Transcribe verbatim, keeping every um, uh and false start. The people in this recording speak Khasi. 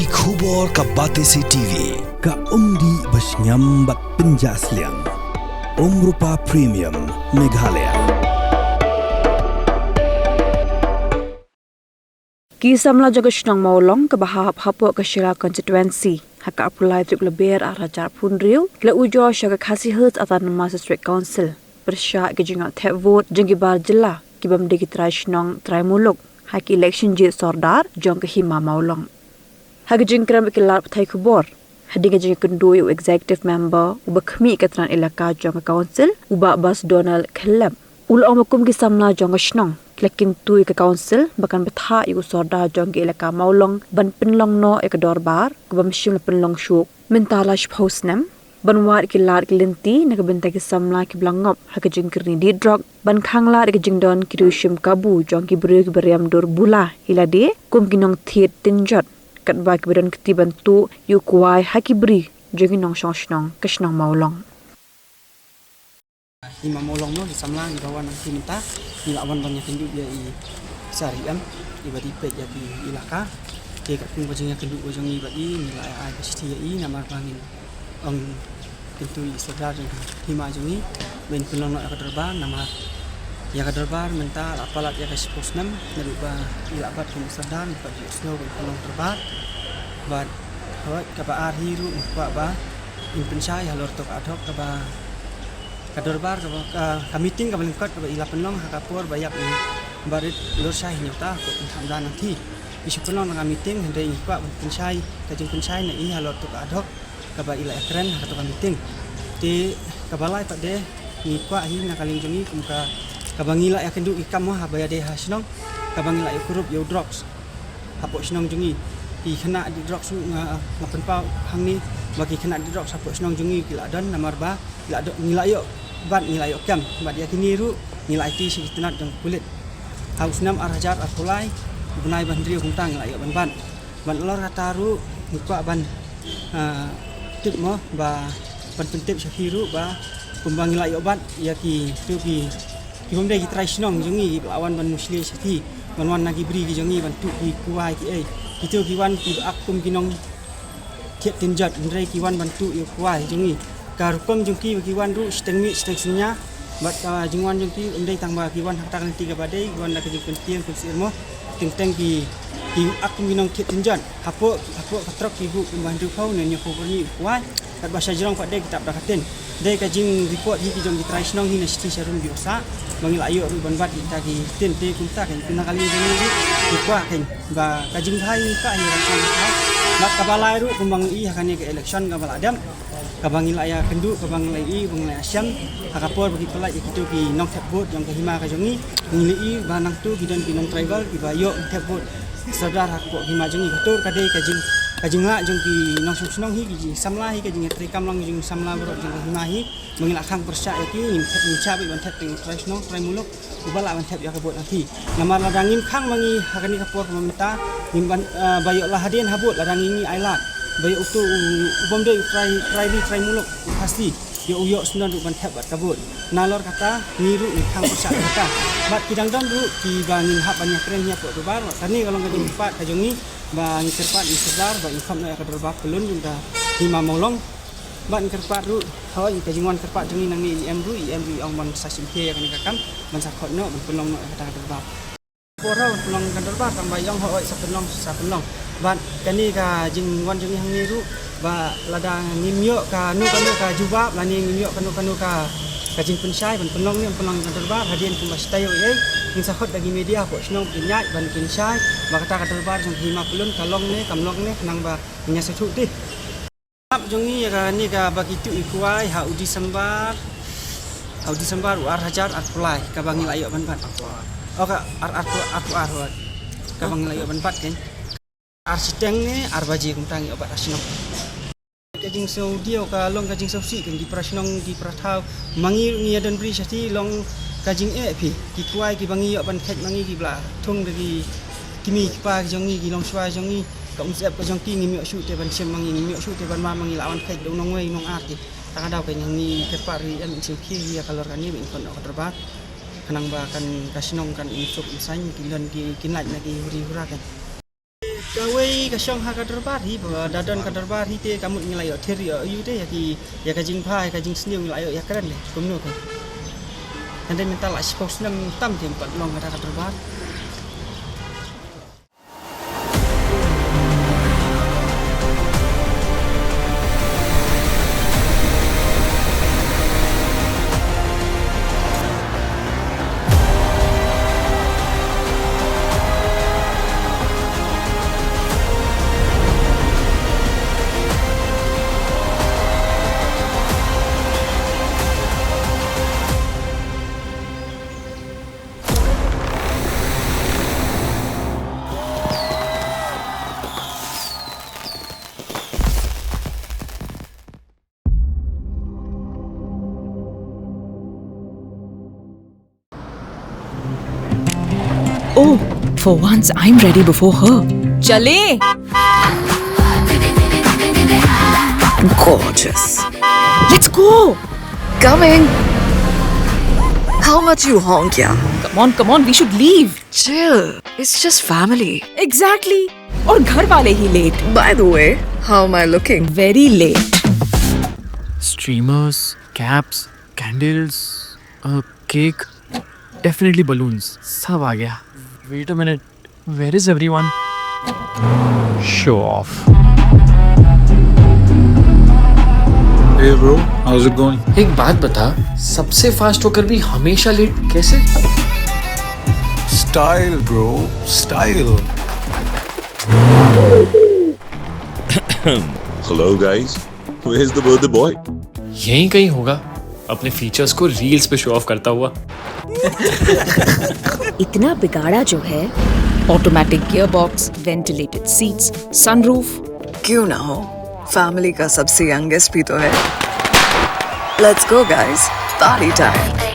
Ki khubor ka Batesi T V, ka umdih ba shngiam bad pynjah sliang. Umrupa Premium, Meghalaya. Ki samla jong ka shnong Mawlong kaba hap hapoh ka Shira constituency, ha ka arphew lai tarik Lber arhajar arphew hynriew, ki la ujor sha ka Khasi Hills Autonomous District Council pyrshah ka jingïoh thep vote jong ki bar jylla ki bym dei ki trai shnong trai muluk ha ki election jied sordar jong ka Hima Mawlong. Ha ka jingkren bad ki lad pathai khubor hadien ka jingïakynduh ïa u executive member uba khmih ka tnat elaka jong ka council, u Bah Bas Donald Khyllep, u la ong ba kum ki samla jong ka shnong ki la kyntu ïa ka council ba kan bthah ïa u sordar jong ka elaka Mawlong ban pynlong noh ïa ka dorbar kaba ym shym la pynlong shuh mynta la shiphew snem, ban wad ki lad ki lynti na ka bynta ki samla kiba la ngop ha ka jingkyrni dih drok, ban khanglad ïa ka jingdon ki riew shim kabu jong ki briew kiba riam dur bula ïa lade kum ki nongthied tynjot, katba kiba don kti ban tuh ïa u kwai ha ki bri jong ki nongshong shnong ka shnong Mawlong. Hima Mawlong mo, ki samla kiba wan nangta mynta, ngi la wan ban ïakynduh ïa i Sari em, iba dei peit ïa ki elaka. Te katkum ka jingïakynduh ka jong ngi bad i, ngi la ai ai ka shithi ïa i namar ba ngin ong kyntu ïa i sordar jong ka hima jong ngi ban pynlong noh ïa ka dorbar, namar ïa ka dorbar mynta la palat ïa ka shiphew snem naduh ba i la bat kum u sordar, ngi pat ju ïohsngew ban pynlong dorbar. Bad hooid, kaba ar hi ruh ngi kwah ba in pynshai halor kato ka ad hoc kaba ka dorbar kaba, ka, ka meeting kaba lyngkot kaba i la pynlong ha ka por ba ïap i Bah Rit Lorshai Hynñiewta, ko pyntham da nangta. I shu pynlong na ka meeting, hynrei ngi kwah ban pynshai, ka jingpynshai na i halor kato ka ad hoc kaba i la ïakren ha kato ka meeting. Te kaba lai pat de ngi kwah hi na ka liang jong ngi kum ka, kaba ngi la ïakynduh ki kam mo haba ïadei ha shnong, kaba ngi la ïakynduh ïa u drugs hapoh shnong jong ngi. Ki khynnah dih drugs ruh nga, nga pynpaw hangne ba ki khynnah dih drugs hapoh shnong jong ngi ki la don namar ba la do, ngi la ïoh bat, ngi la ïoh kem. Bad ïa kine ruh ngi la aiti sha ki tnat jong pulit. Ha u snem arhajar arphew lai, u bnai ba hynriew kumta ngi la ïoh ban bat. Bad halor kata ruh ngi kwah ban, ah, tip mo ba ban pyntip sha phi ruh ba kumba ngi la ïoh bat ïa kito ki, ki bym dei ki trai shnong jong ngi kiba la wan ban mushlia sha phi, ban wan na ki bri ki jong ngi ban tuh ki kwai ki ei. Kito ki wan kiba ak kum ki nong thied tynjot, hynrei ki wan ban tuh ïa u kwai jong ngi. Ka rukom jong ki ba ki wan ruh shiteng miet shiteng synñia. Bad ka jingwan jong ki ym dei tang ba ki wan ha kata ka lynti kaba dei, ki wan da ka jingpyntieng pynsyier mo. Teng teng ki, ki ak kum ki nong thied tynjot. Hapoh, hapoh ka trok ki buh kumba hynriewphew ne hynñiewphew pyrni u kwai. Katba sha jrong pat de ki tap da ka tin. Dei ka jingreport hi ki jong ki trai shnong hi na shithi sharum ki u sah ba ngi la ïoh ruh ban bat ïa kita ki tin. Te kumta kan, na ka liang jong ngi ruh ngi kwah kan ba ka jingbha hi ka hi rang shnong ka. Bad kaba lai ruh kumba ngi i ha kane ka election kaba la dep, kaba ngi la ïakynduh, kaba ngi la i, ba ngi la ïashem ha ka por ba ki pynlait ïa kito ki nongthep vote jong ka hima ka jong ngi. Ngi la i ba nangto ki don ki nong tribal kiba ïoh thep vote sordar hapoh hima jong ngi. Kato ka dei ka jing, ka jinglah jong ki nongshong shnong hi, ki jingsamla hi, ka jingïatreikam lang jong ki samla baroh jong ka hima hi. Ba ngi la khang pyrshah ïa ki, ngim thep, ngim shah beit ban thep ïa u trai shnong trai muluk uba lah ban thep ïa ka vote na ki. Namar lada ngim khang ma ngi ha kane ka por kaba mynta, ngim ban, ah, ba ïoh la hadien ha vote lada ngi, ngi ailad ba ïoh uto u, u bym dei u trai, trai ri trai muluk u Khasi, ïoh u ïoh sngewdon ruh ban thep bad ka vote. Nalor kata ngi ruh ngi khang pyrshah kata. Bad ki dang don ruh kiba ngin hap ban ïakren hi hapoh dorbar. Kane ka long ka jingkyrpad ka jong ngi ba ngi kyrpad ïa u sordar ba in khot noh ïa ka dorbar pyllun jong ka hima Mawlong. Bad ngi kyrpad ruh, hooid, ka jingwan kyrpad jong ngi nangne i em ruh, i em ruh i ong ban sa shim khia ïa kane ka kam ban sa khot noh ban pynlong noh ïa kata ka dorbar. Por ha ban pynlong ka dorbar tang ba i ong hooid sa pynlong, sa pynlong. Bad kane ka jingwan jong ngi hangne ruh ba lada ngim ïoh kano kano ka jubab lane ngim ïoh kano kano ka, ka jingpynshai ban pynlong ne ban pynlong ka dorbar hadien kumba shatai ïa u ei, ngin sa khot da ki media hapoh shnong ban ïaid ban pynshai ba kata ka dorbar jong ka hima pyllun ka long ne kam long ne khnang ba ngin ïa sngewthuh te. Ap jong ngi ïa kane kaba ki tuh i kwai ha u December, ha u December u ar hajar arphew lai kaba ngi la ïoh ban bat. O ka ar, arphew, arphew ar wat kaba ngi la ïoh ban bat kan. Ar shiteng ne ar baje kumta ngi ïoh bat ha shnong. Ka jingsngewdiaw ka long ka jingsngewsih kan ki para shnong ki para thaw. Ma ngi ruh ngi ïa don bri shathie long ka jingeh phi. Ki kwai kiba ngi ïoh ban kheit ma ngi kiba la thung da ki kmie ki kpa ki jong ngi ki longshuwa jong ngi. Ka umsyep ka jong ki ngim ïoh shuh te ban shem ma ngi, ngim ïoh shuh te ban wan ma ngi, la wan kheit da u nongwei u nongar te. Tang ka daw ka ngi kyrpad ri em in sngewkhia ïa ka lor kane ba in khot noh ka dorbar. Khnang ba kan ka shnong kan im suk im saiñ, kin don ki, kin lait na ki huri hura kan. Kawei ka shong ha ka dorbar hi, ba da don ka dorbar hi te ka mut ngi la ïoh thir ïoh ïu te ïa ki, ïa ka jingbha ïa ka jingsniew ngi la ïoh ïakren le kumno ka. Hynrei mynta la shiphew snem tam te ym pat long kata ka dorbar. Oh, for once I'm ready before her. चले। Gorgeous. Let's go. Coming. How much you honk, yeah? Come on, come on, we should leave. Chill. It's just family. Exactly. और घर वाले ही late. By the way, how am I looking? Very late. Streamers, caps, candles, a cake, definitely balloons. सब आ गया. Wait a minute. Where is everyone? Show off. Hey bro, how's it going? एक बात बता, सबसे फास्ट होकर भी हमेशा लेट कैसे? Style, bro, style. Hello guys, where's the birthday boy? यहीं कहीं होगा, अपने फीचर्स को रील्स पे शो ऑफ करता हुआ. इतना बिगाड़ा जो है. Automatic gearbox, ventilated seats, sunroof. क्यों ना हो, फैमिली का सबसे यंगेस्ट भी तो है. Let's go guys, party time.